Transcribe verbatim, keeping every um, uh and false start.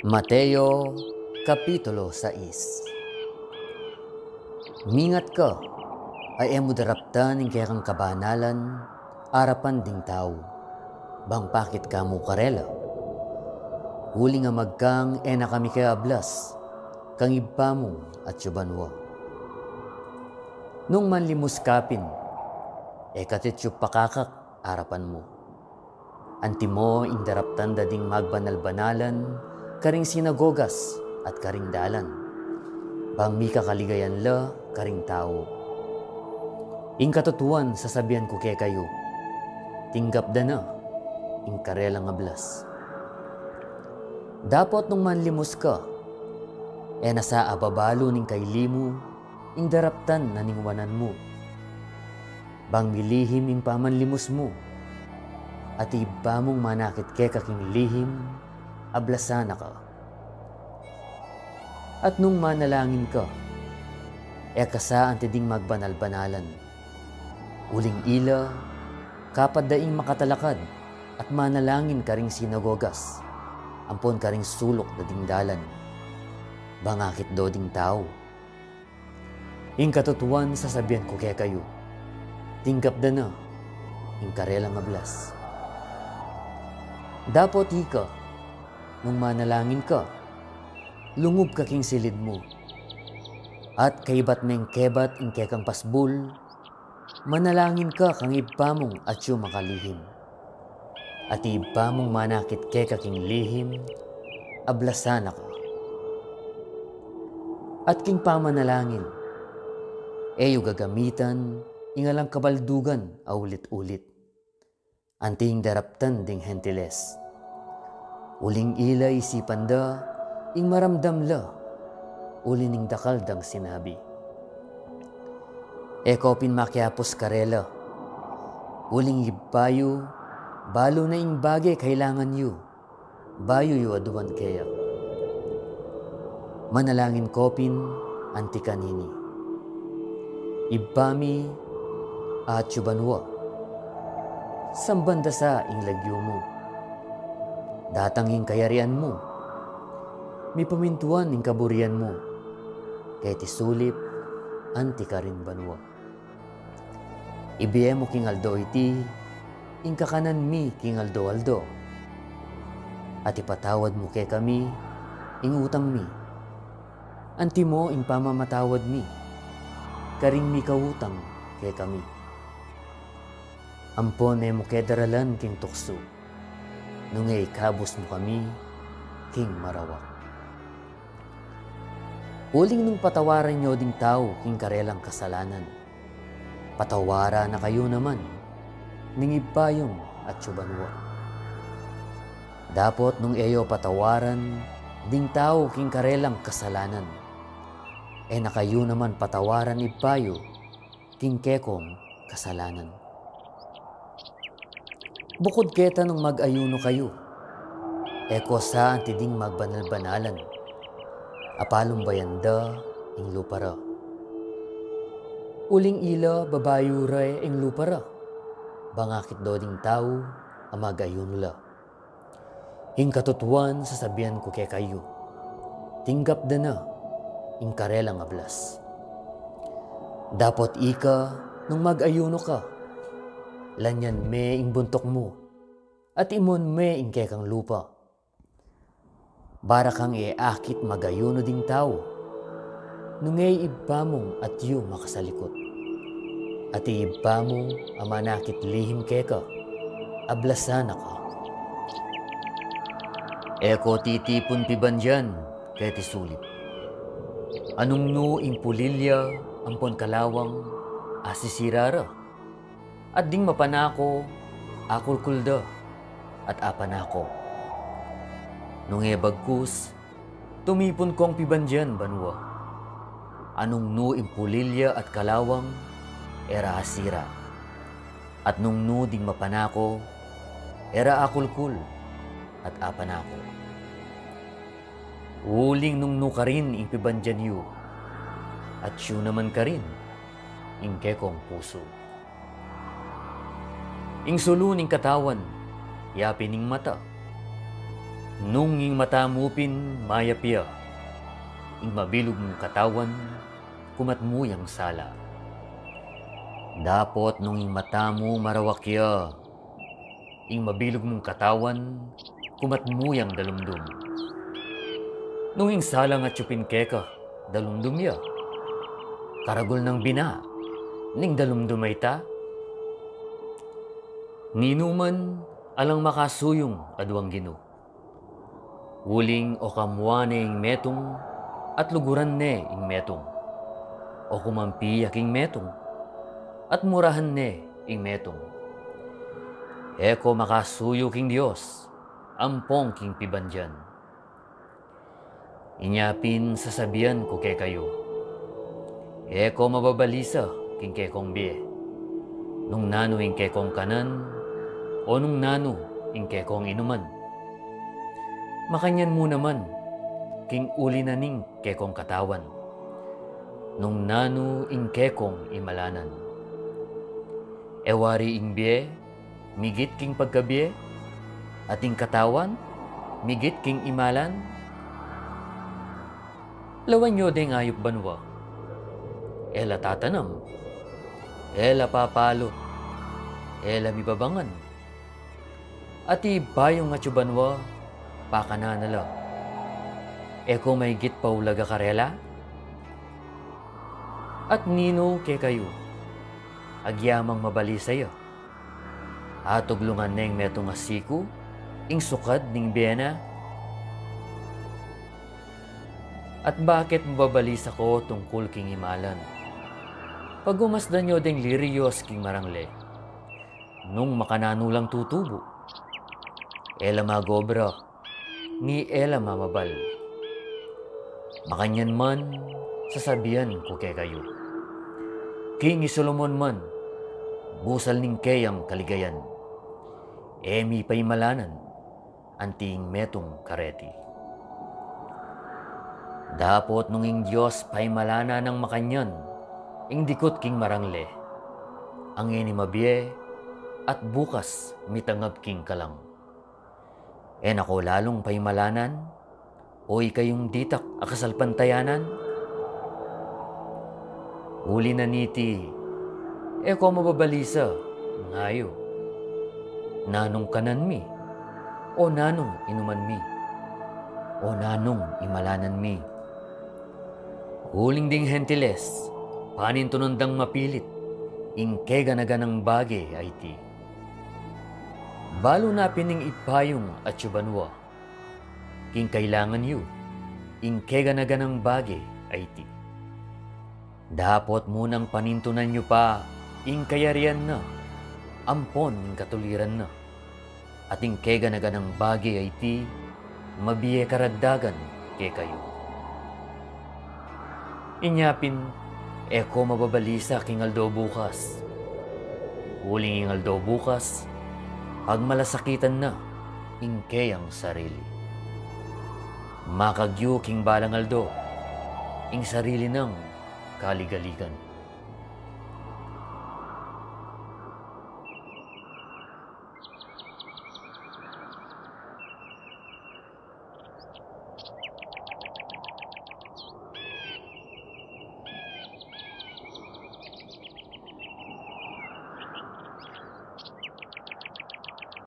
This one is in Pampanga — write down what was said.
Mateo, Kapitulo sais. Mingat ka a e mu daraptan ing kekang kabanalan arapan ding tau, bang pakit ka mu karela. Uling amag kang e na kami ke ablas kang Ibpa mung atsu banua. Nung manlimus ka pin, e ka titsu pakakak arapan mu. Antimo ing daraptan da ding magbanal-banalan karing sinagogas at karing dalan, bang mikakaligayan la karing tau. Ing katutuan sasabian ku kekayu, tinggap da na ing karelang ablas. Dapot nung manlimus ka, e na sa ababalu ning kaili mu ing daraptan na ning wanan mu. Bang milihim ing pamanlimus mu, at ing Ibpa mung manakit keka king lihim, ablasan na ka. At nung manalangin ka, e ka sa anti ding magbanal-banalan. Uling ila, kapad da ing makatalakad at manalangin karing sinagogas ampon karing suluk da ding dalan, bang akit do ding tau. Ing katutuan sasabian ku kekayu, tinggap da na ing karelang ablas. Dapot ika, nung manalangin ka, lungub ka king silid mu, at kaybat meng kebat ing kekang pasbul, manalangin ka kang Ibpa mung atsu makalihim. At ing Ibpa mung manakit keka king lihim, ablasan na ka. At king pamanalangin, e yu gagamitan ing alang kabaldugan a ulit-ulit, anti ing daraptan ding Hentiles. Uling ila isipan da ing maramdam la, uli ning dakal dang sinabi. E ko pin makiapus karela, uling Ibpa yu balu na ing bage kailangan yu, bayu yu aduan keya. Manalangin ko pin anti kanini. Ibpa mi, atsu banua, samban da sa ing lagyu mu. Datang ing kayarian mu. Mipamintuan ing kaburian mu, keti sulip anti karin banua. Ibie mu king aldo iti ing kakanan mi king aldo-aldo. At ipatawad mu kekami ing utang mi, antimo ing pamamatawad mi karing mikautang kekami. Ampon e mu ke daralan king tuksu, nung e ikabus mu kami king marawak. Uling nung patawaran yu ding tau king karelang kasalanan, patawaran na kayu naman ning Ibpa yung atsu banua. Dapot nung e yu patawaran ding tau king karelang kasalanan, e na kayu naman patawaran Ibpa yu king kekong kasalanan. Bukud keta nung mag-ayuno kayu, e ko sa anti ding magbanal-banalan, apalumbayan da ing lupa ra. Uling ila babayu ra ing lupa ra, bang akit do ding tau a mag-ayuno la. Ing katutuan sasabian ku kekayu, tinggap da na ing karelang ablas. Dapot ika, nung mag-ayuno ka, lanyan me ing buntuk mu, at imon me ing kekang lupa. Bara kang e akit mag-ayuno ding tau, nung e Ibpa mung atyu makasalikut. At ing Ibpa mu a manakit lihim keka, ablasan na ka. E ko titipun pibandian keti sulip. Nung nu ing pulilya ampon kalawang asisira ra, at ding mapanako akulkul da at apanako. Nung e bagkus, tumipun kong pibandian banua. Nung nu ing pulilya at kalawang, e ra asira. At nung nu ding mapanako, e ra akulkul at apanako. Uling nung nu karin ing pibandian yu, atyu naman karin ing kekong pusu. Ing sulu ning katawan, yapin ing mata. Nung ing mata mu pin mayap ya, ing mabilug mung katawan, kumat mu yang sala. Dapot nung ing mata mu marawak ya, ing mabilug mung katawan, kumat mu yang dalumdum. Nung ing sala nang atyu pin keka, dalumdum ya. Karagul nang bina ning dalumdum a ita? Ninuman alang makasuyung aduang ginu. Uling o kamuan ne ing metung, at luguran ne ing metung. O kumampi ya king metung, at murahan ne ing metung. E ko makasuyu king Dios, ampong king pibandian. Inya pin sasabian ku kekayu, e ko mababalisa king kekong bie, nung nanu ing kekong kanan, o nung nanu ing kekong inuman. Makanyan mu naman king uli na ning kekong katawan, nung nanu ing kekong imalanan. E wari ing bie migit king pagkabie, at ing katawan migit king imalan? Lawan yu deng ayup banua, e la tatanam, e la papalut, e la mibabangan. At ing bayung atyu banua, pakanan na la. E ko maigit pa ulaga karela? At ninu kekayu, agyamang mabalisa ya, atuglungan ne ing metung a siku ing sukad ning bie na? At bakit mababalisa ko tungkul king imalan? Pagmasdan yu deng lirios king marangle, nung makananu lang tutubu, e la mag-obra, ni e la mamabal. Makanyan man, sasabian ku kekayu, king i Solomon man, busal ning keyang kaligayan, e mi paimalanan anti ing metung kareti. Dapot nung ing Dios paimalanan nang makanyan ing dikut king marangle, a ngeni mabie, at bukas mitangap king kalang, e na ko lalung paimalanan, o ikayung ditak a kasalpantayanan? Uli na niti, e ko mababalisa, ngayu, nanung kanan mi, o nanung inuman mi, o nanung imalanan mi? Uling ding Hentiles, panintunan dang mapilit ing kegana-ganang bage a iti. Balu na pin ing ibayung atyu banua, king kailangan yu ing kegana-ganang bage a iti. Dapot munang panintunan yu pa ing kayarian na, ampon ing katuliran na, at ing kegana-ganang bage a iti mabie karagdagan kekayu. Inya pin, e ko mababalisa king aldo bukas, uling ing aldo bukas pagmalasakitan na ing keyang sarili. Makagyu king balang aldo ing sarili nang kaligaligan.